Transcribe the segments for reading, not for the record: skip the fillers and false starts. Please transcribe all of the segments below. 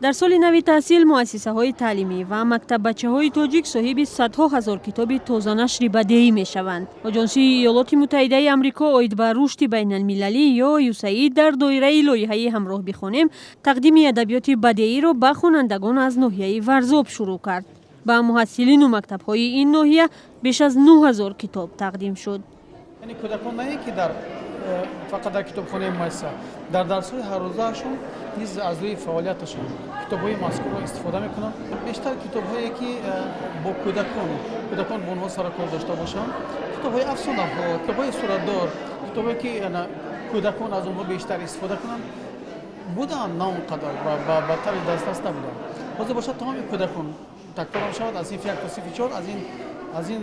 Дар соли нави таҳсил муассисаҳои таълимӣ ва мактаббачаҳои тоҷик соҳиби садҳо ҳазор китоби тозанашри бадеӣ мешаванд. Оҷонсии Иёлоти Муттаҳидаи Амрико оид ба рушди байналмилалӣ ё ЮСАИД дар доираи лоиҳаи «Ҳамроҳ бихонем» тақдими адабиёти бадеиро ба хонандагон аз ноҳияи Варзоб шурӯъ кард. Ба муҳассилину мактабҳои ин ноҳия беш аз 9000 китоб тақдим шуд. Яъне кӯдакон на ин ки дар фақат дар китобхонаи муассиса, дар дарсҳои ҳаррӯзаашон низ аз рӯи фаъолияташон китобҳои мазкурро истифода мекунанд. Бештар китобҳое, ки бо кӯдакон бо онҳо сарукор дошта бошанд, китобҳои афсонаҳо, китобҳои суратдор, китобҳое, ки кӯдакон аз онҳо бештар истифода кунанд, буданд, на он қадар ба таври дастрас набуданд. Ҳозир бошад, тамоми кӯдакон, такрорам шавад, аз синфи 1 то синфи 4 аз ин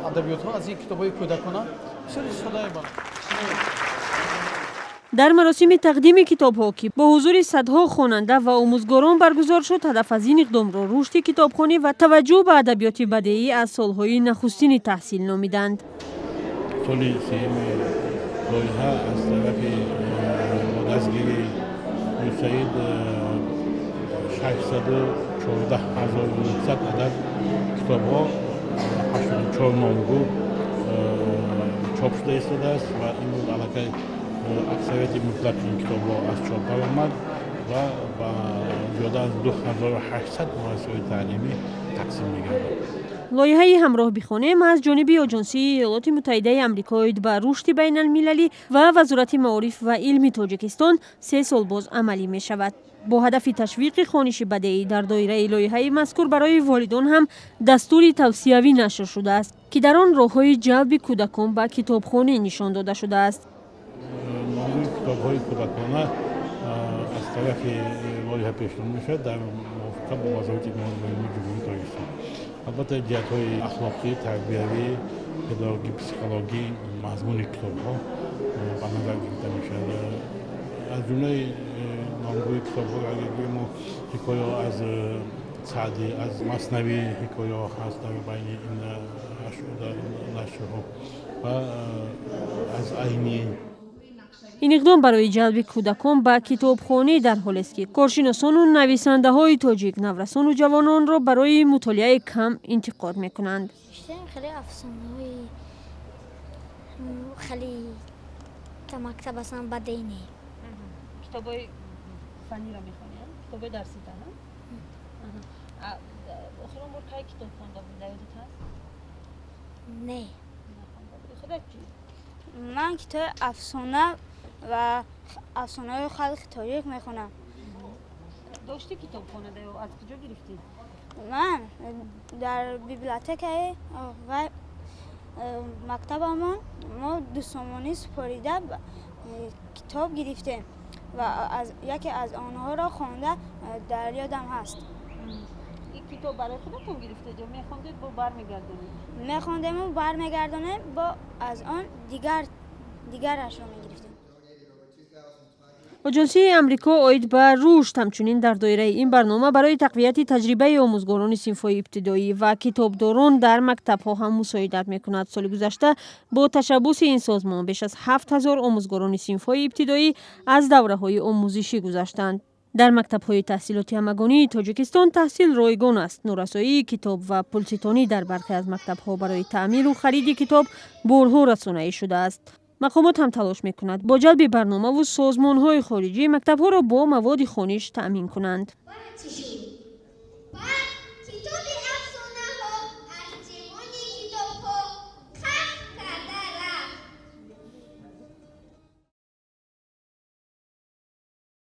адабиётҳо, аз ин китобҳои кӯдакона бисёр истифода мебаранд. Дар маросими тақдими китобҳо, ки бо ҳузури садҳо хонанда ва омӯзгорон баргузор шуд, ҳадаф аз ин иқдомро рушди китобхонӣ ва таваҷҷӯҳ ба адабиёти бадеӣ аз солҳои нахустини таҳсил номиданд. Соли сеюми лоиҳа аз тарафи бо дастгирии ЮСАИД 614 900 адад китобҳо, 84 номгӯ чоп шуда истодааст ва имрӯз аллакай аксарияти мутлақи ин китобҳо аз чоп баромад ва ба зиёда аз 2800 муассисаҳои таълимӣ тақсим мегардад. Лоиҳаи «Ҳамроҳ бихонем» аз ҷониби Оҷонсии Иёлоти Муттаҳидаи Амрико оид ба рушди байналмилалӣ ва Вазорати маориф ва илми Тоҷикистон 3 сол боз амалӣ мешавад. Бо ҳадафи ташвиқи хониши бадеӣ дар доираи лоиҳаи мазкур барои волидон ҳам дастури тавсиявӣ нашр шудааст, ки дар он роҳҳои ҷалби кӯдакон ба китобхонӣ нишон дода шудааст. Номгӯи китобҳои кӯдакона аз тарафи лоиҳа пешниҳод мешавад дар мувофиқа бо Вазорати маориф ва илми Ҷумҳурии Тоҷикистон. Албатта, ҷиҳатҳои ахлоқӣ, тарбиявӣ, педагогӣ, психологӣ мазмуни китобҳо ба назар гирифта мешавад. Аз ҷумлаи номгӯи китобҳо, агар гӯем, мо ҳикояҳо аз Саъдӣ, аз Маснавӣ ҳикояҳо ҳаст дар байни ин нашрҳо ва аз Айнӣ. Ин иқдом барои ҷалби кӯдакон ба китобхонӣ дар ҳолест, ки коршиносону нависандаҳои тоҷик наврасону ҷавононро барои мутолиаи кам интиқод мекунанд. Хеле афсонаҳои хеле та мактаб ҳастанд, бадеӣ не. Китобҳои фанниро мехонед, китобҳои дарсита? Охирон бор кай китоб хонда буд, дар ёдат ҳаст? Не. Худат чӣ? Ман китоби афсона ва афсонаҳои халқи тоҷик мехонам. Дошти китобхонада ё аз куҷо гирифтӣ? Ман дар библиотекаи ва мактабамон мо 2 сомонӣ супорида китоб гирифтем ва яке аз онҳоро хонда дар ёдам ҳаст. Ин китоб барои худатон гирифтед ё мехондед, бо бармегардонед? Мехондему бармегардонем, бо аз он дигарашро мегирифтем. Оҷонсии Амрико оид ба рушд ҳамчунин дар доираи ин барнома барои тақвияти таҷрибаи омӯзгорони синфҳои ибтидоӣ ва китобдорон дар мактабҳо ҳам мусоидат мекунад. Соли гузашта бо ташаббуси ин созмон беш аз 7000 омӯзгорони синфҳои ибтидоӣ аз давраҳои омӯзишӣ гузаштанд. Дар мактабҳои таҳсилоти ҳамагонии Тоҷикистон таҳсил ройгон аст. Норасоии китоб ва пулситонӣ дар бархе аз мактабҳо барои таъмиру хариди китоб борҳо расонаӣ шудааст. Мақомот ҳам талош мекунад, бо ҷалби барномаву созмонҳои хориҷӣ мактабҳоро бо маводи хониш таъмин кунанд.